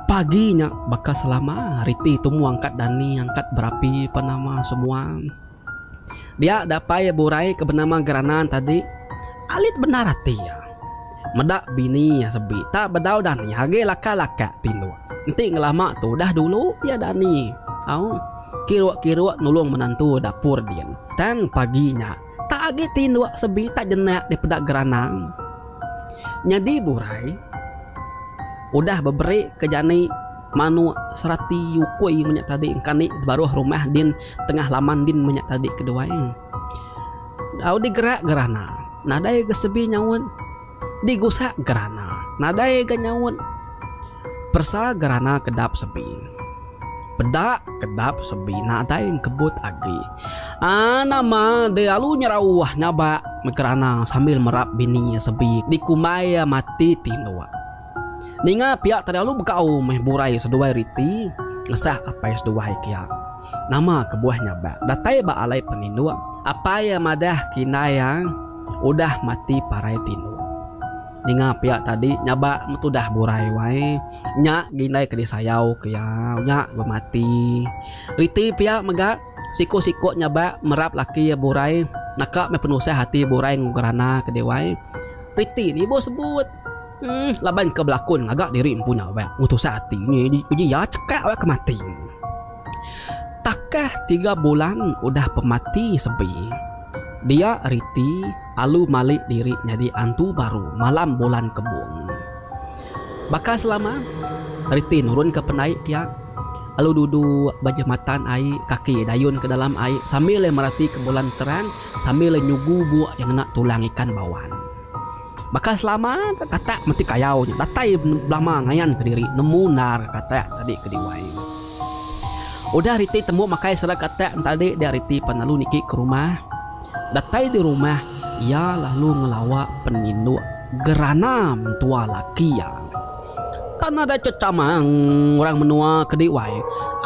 A: Pagi nya baka selama riti tumu angkat dani angkat berapi pan nama semua. Dia dapai burai ke benama Geranan tadi alit bendar ati iya. Meda bini iya sebi tak bedau dani agi laka laka tinduk. Enti ngelama tu udah dulu iya dani au kiruk kiruk nulung menantu dapur din. Tang pagi nya tak agi tinduk sebi tak jenak dipeda Geranang. Nyadi burai udah beberi ke jani manuk serati ukui menya tadi engkani baruh rumah din tengah laman din menya tadi keduai. Au digerak gerana nadai ga sebi nyaut digusak gerana nadai ga nyaut peresa gerana kedap sebi. Peda kedap sebi nadai engkebut agi. Aa nama deh alu nyerauh nyabak megerana sambil merap bini iya sebi dikumbai iya mati tinduk. Ninga pia tadi alu begau meh burai seduai riti ngesah apai seduai kia. Nama kebuah nyabak datai ba alai peninduk apai iya madah ke indai iya udah mati parai tinduk. Ninga pia tadi nyabak metudah burai wai. Nya gindai ke disayau ke iya nya bemati. Riti pia mega siku-siku nyabak merap laki iya burai naka meh penusah ati burai enggau gerana ke diwai. Riti ni ibuh sebut uhh laban ke belakun ngaga diri empu nyabak enggau tusah ati ni uji iya chekak wak ke mati. Takah tiga bulan udah pemati sebi dia riti. Alu malik diri nyadi antu baru malam bulan kebung. Baka selama, riti nurun ke pendai kia, alu duduk ba jematan ai kaki dayun ke dalam ai sambil iya merati ke bulan terang sambil iya nyugu buk iya ngena tulang ikan bawan. Baka selama, katak meti kayau nya datai belama ngayan ke diri nemu endar katak tadi ke diwai. Udah riti tembu makai sera katak tadi dia riti pan lalu niki ke rumah. Datai di rumah, iya lalu ngelawa peninduk gerana mentua laki iya. Tan nadai chechamang orang menua ke diwai,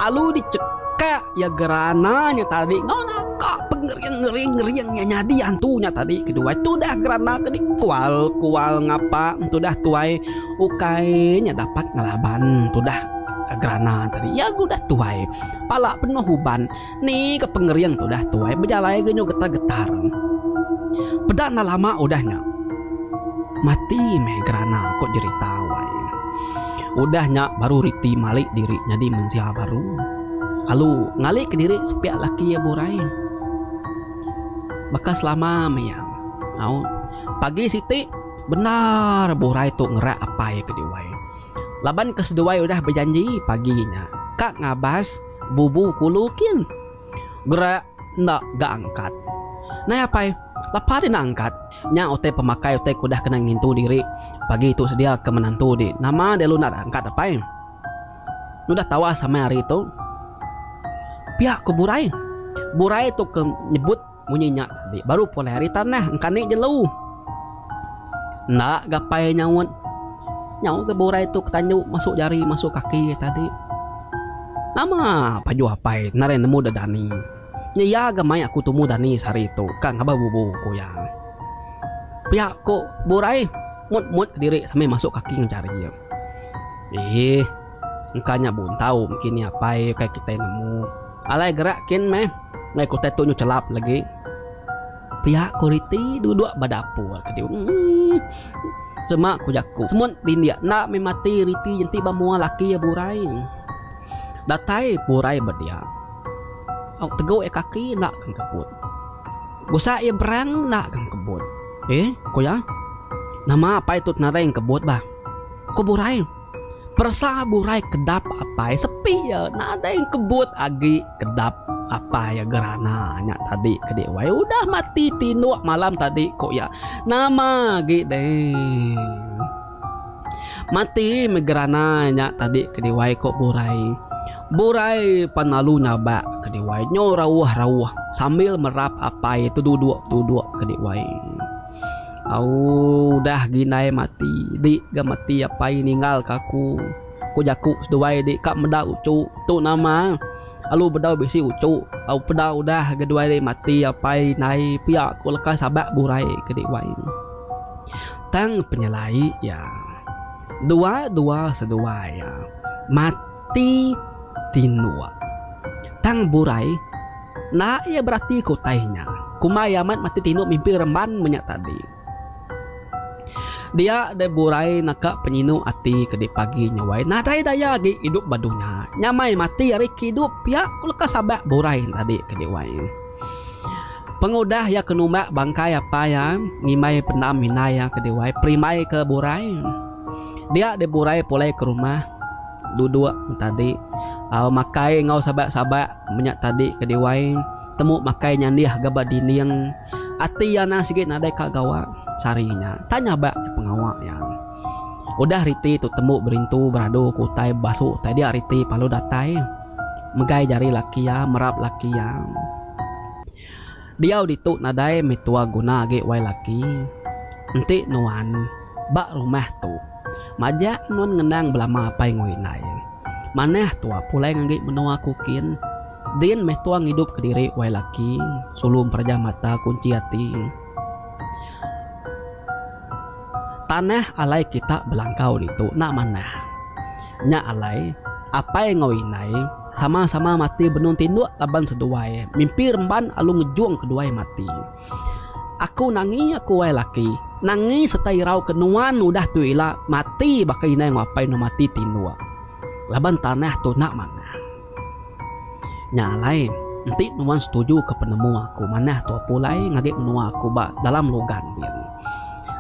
A: alu dichekak iya gerana nya tadi enggau naka pengering-ngering iya nyadi antu nya tadi ke diwai. Tudah gerana ke dikual-kual ngapa tudah tuai ukai nya dapat ngelaban tudah gerana tadi. Iya udah tuai, pala penuh uban. Ni ke pengering tu udah tuai bejalai ga nyu getar-getar. Peda enda lama udah nya. Mati meh gerana ko jerita wai. Udah nya baru riti malik diri nyadi mensia baru. Alu ngali kediri sepiak laki iya burai. Baka selama meh iya. Au pagi siti bendar burai tu ngerak apai ke diwai. Laban ke seduai udah bejanji pagi nya ka ngabas. Bubu kulu kin. Gerak enda ga angkat. Nai apai, lapa deh enda angkat. Nya utai pemakai utai ke udah kena ngintu diri pagi tu sedia ke menantu di. Nama deh lu enda angkat apai. Udah tawas amai hari tu. Pia ku Burai. Burai tu ke nyebut. Munyi nya tadi baru pulai ari tanah engkani jelu. Enda gapai nyaut. Nyau ga burai tu ketanju masu jari masu kaki iya tadi. Nama pajuh apai narai nemu da dani. Nya iya ga mai aku tumu dani sehari tu ka ngaba bubu ku iya. Pia ku burai mut-mut kediri sambil masu kaki enggau jari iya. Eeh engka nya buntau mungkin iya apai ukai kitai nemu. Alai gerak kin meh. Ngai ku utai tu nyu chelap lagi. Pia ku riti duduk ba dapur ke diu. Uhh. Sema ku jaku. Semut rindik enda meh mati riti enti ba mua laki iya burai. Datai burai ba dia. Au tegu iya kaki enda ke engkebut. Gusak iya berang enda ke engkebut. Eh ku iya. Nama apai tu nadai engkebut bah. Ku burai. Peresa burai kedap apai sepi iya nadai engkebut agi kedap apai iya gerana nya tadi ke dek wai udah mati tinduk malam tadi ku iya nama agi deh mati meh gerana nya tadi ke dek wai ku burai. Burai pan lalu nyabak ke dek wai nyu rauh rauh sambil merap apai teduduk duduk ke dek wai. Au udah gindai mati di ga mati apai ninggal ka aku. Ku jaku seduai di ka meda uchu tu nama alu bedau bisi uchu au peda udah ga duai di mati apai indai pia ku leka sabak burai ke di wai. Tang penyelai iya dua dua seduai iya mati tinduk. Tang burai. Enda iya berati ke utai nya. Kumbai amat mati tinduk mimpi remban menya tadi. Dia deh burai naka penyinu ati ke dipagi nya wai nadai daya agi idup ba dunya. Nyamai mati ari ke idup pia ku leka sabak burai tadi ke di wai. Pengudah iya ke numbak bangkai apai iya ngimbai pendam indai iya ke di wai perimbai ke burai. Dia deh burai pulai ke rumah duduk tadi makai enggau sabak-sabak. Menya tadi ke diwai temu makai nyandih ga ba dinding ati iya anang sigi nadai ka gawa sehari nya tang nyabak nya pengawa iya. Udah riti tu tembu berintu beradu ke utai basu utai dia riti lalu datai. Megai jari laki iya, merap laki iya. Diau ditu nadai meh tua guna agi wai laki. Enti nuan ba rumah tu, majak nuan ngenang belama apai enggau indai. Manah tua pulai ngagi menua ku kin. Din meh tua ngidup kediri wai laki, sulu empereja mata kunchi ati. Tanah alai kita belangkau ditu enda manah. Nya alai, apai enggau indai sama-sama mati benung tinduk laban seduai mimpi remban alu ngejung keduai mati. Aku nangi aku wai laki, nangi serta irau ke nuan udah tu ila mati baka indai enggau apai nuan mati tinduk laban tanah tu enda manah. Nya alai, enti nuan setuju ke penemu aku manah tua pulai ngagai menua aku ba dalam lugan din.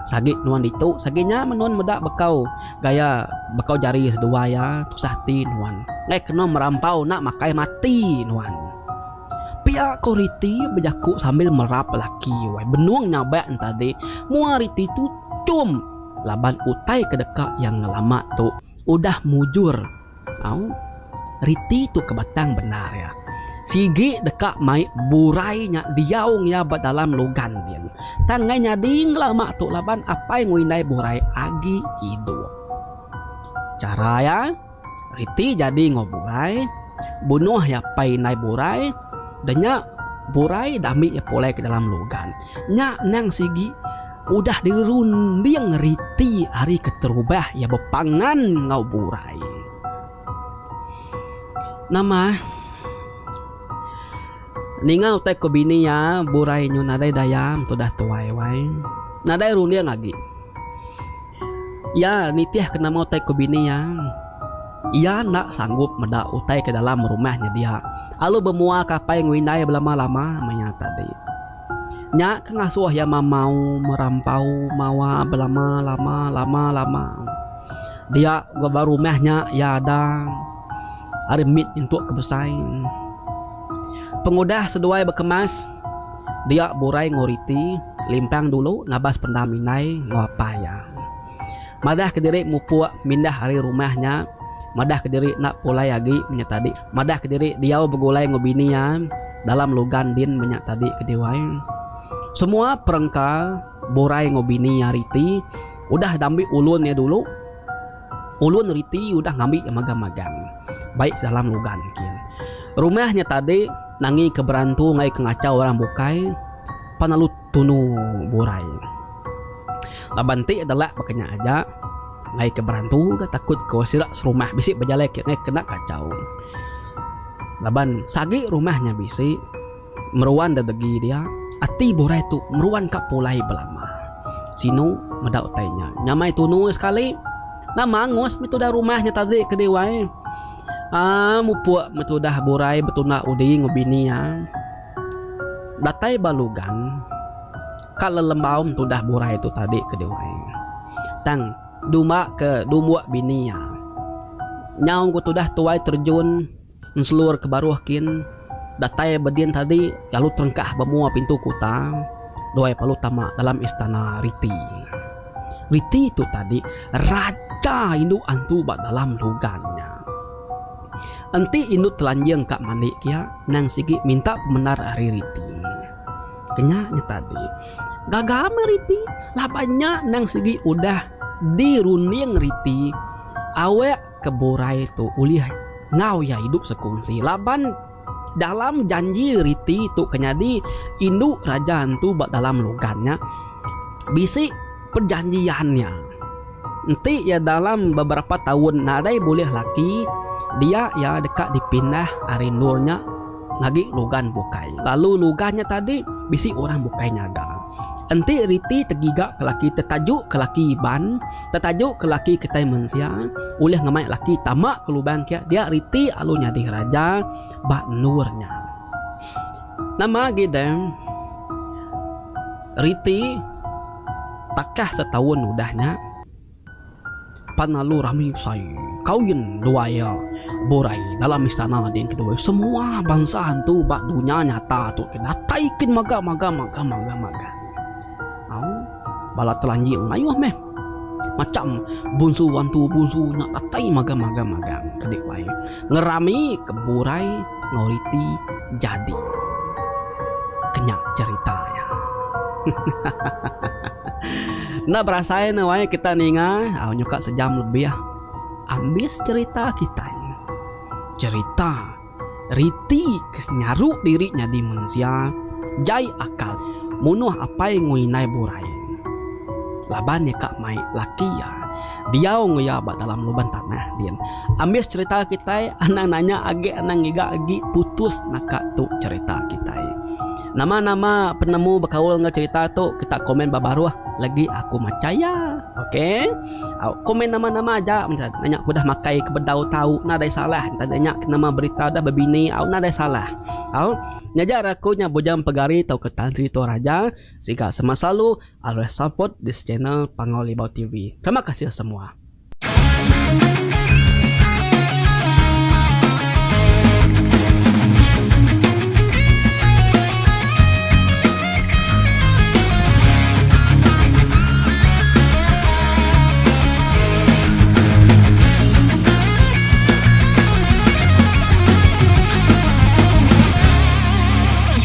A: Sagi nuan ditu, sagi nya meh nuan meda bekau gaya bekau jari seduai iya tusah ati nuan. Enggai kena merampau enda makai mati nuan. Pia ko Riti bejaku sambil merap laki wai benung nyabak ne tadi mua Riti tuchum laban utai ke deka iya ngelama tu udah mujur. Au. Riti tu ke batang bendar iya. Sigi deka mai burai nya diau ngiya ba dalam lugan din. Tang enggai nyadi ngelama tu laban apai enggau indai burai agi idup. Chara iya, riti jadi enggau burai, bunuh iya apai indai burai, da nya burai da ambi iya pulai ke dalam lugan. Nya endang sigi udah dirunding riti ari keterubah iya bepangan enggau burai. Nama ninga utai ku bini iya burai nyu nadai daya tudah tuai wai. Nadai runding agi. Iya nitih ke nama utai ku bini iya. Iya enda sanggup meda utai ke dalam rumah nya dia alu bemua ke apai enggau indai belama-lama maya tadi. Nya ke ngasuh iya mamau merampau mawa belama lama lama lama. Dia ga ba rumah nya iya ada ari mit nyentuk ke besai. Pengudah seduai bekemas dia burai enggau riti limpang dulu ngabas pendam indai enggau apai iya. Madah kediri mupuk mindah ari rumah nya madah kediri enda pulai agi menya tadi madah kediri diau begulai enggau bini iya dalam lugan din menya tadi ke diwai. Semua perengka burai enggau bini iya riti udah dambi ulun iya dulu. Ulun riti udah ngambi iya magang-magang baik dalam lugan kin. Rumah nya tadi nangi ke berantu enggai ke ngachau orang bukai pan lalu tunu burai. Laban ti delak baka nya aja enggai ke berantu ga takut ko sida serumah bisi bejalai ke enggai kena kachau. Laban sagi rumah nya bisi meruan da degi dia ati burai tu meruan ka pulai belama. Sinu meda utai nya. Nyamai tunu sekali nama angus meh tudah rumah nya tadi ke diwai aaa mupuk meh tudah burai betunda udi enggau bini iya. Datai ba Lugan. Ka lelembau tudah burai tu tadi ke diwai. Tang dumba ke dumbuk bini iya. Nyau ku tudah tuai terjun enselur ke baruh kin datai bedin tadi lalu terengkah ba mua pintu kuta duai perlu tama dalam istana Riti. Riti tu tadi raja indu antu ba dalam lugan nya. Enti indu telanjing ka mandi kia nang sigi minta pemendar ari Riti. Kenya nya tadi. Gaga meh riti laban nya endang sigi udah dirunding riti awak ke burai tu ulih enggau iya idup sekongsi laban dalam janji riti tu ke nyadi indu raja entu ba dalam lugan nya bisi perjanjian iya. Enti iya dalam beberapa taun nadai bulih laki, dia iya deka dipindah ari endur nya ngagi lugan bukai. Lalu lugan nya tadi bisi orang bukai nyaga. Enti riti tegiga ke laki tetaju ke laki Iban, tetaju ke laki kitai mensia, ulih ngemai laki tama ke lubang kia dia riti alu nyadi raja ba endur nya. Nama agi deh riti. Takah setaun udah nya, pan lalu rami besai kawin duai iya burai dalam istana din keduai semua bansa hantu ba dunya nyata tu ke datai kin mega mega mega mega mega. Au bala telanjing mayuh meh. Macham bunsu antu bunsu nya datai magang-magang-magang ke diwai ngerami ke burai enggau riti jadi. Kenya cherita iya. Enda berasai ne wai kita ninga au nyuka sejam lebih ambis cherita kitai. Cherita. Riti ke nyaru diri nyadi mensia jai akal munuh apai enggau indai burai laban iya ka mai laki iya diau enggau iya ba dalam lubang tanah din. Ambis cherita kitai anang nanya agi anang ngiga agi putus naka tu cherita kitai. Nama nama penemu bekaul enggau cherita tu kita komen ba baruh lagi aku macha iya ok. Au komen nama nama aja meh nanya ku udah makai ke bedau tau nadai salah enta nanya ke nama berita udah bebini au nadai salah. Au nyajar aku nya Bujang Pegari tauka Tan Sri Tuan Raja siga sama selalu always support this channel Pangau Libau TV. Terima kasih semua.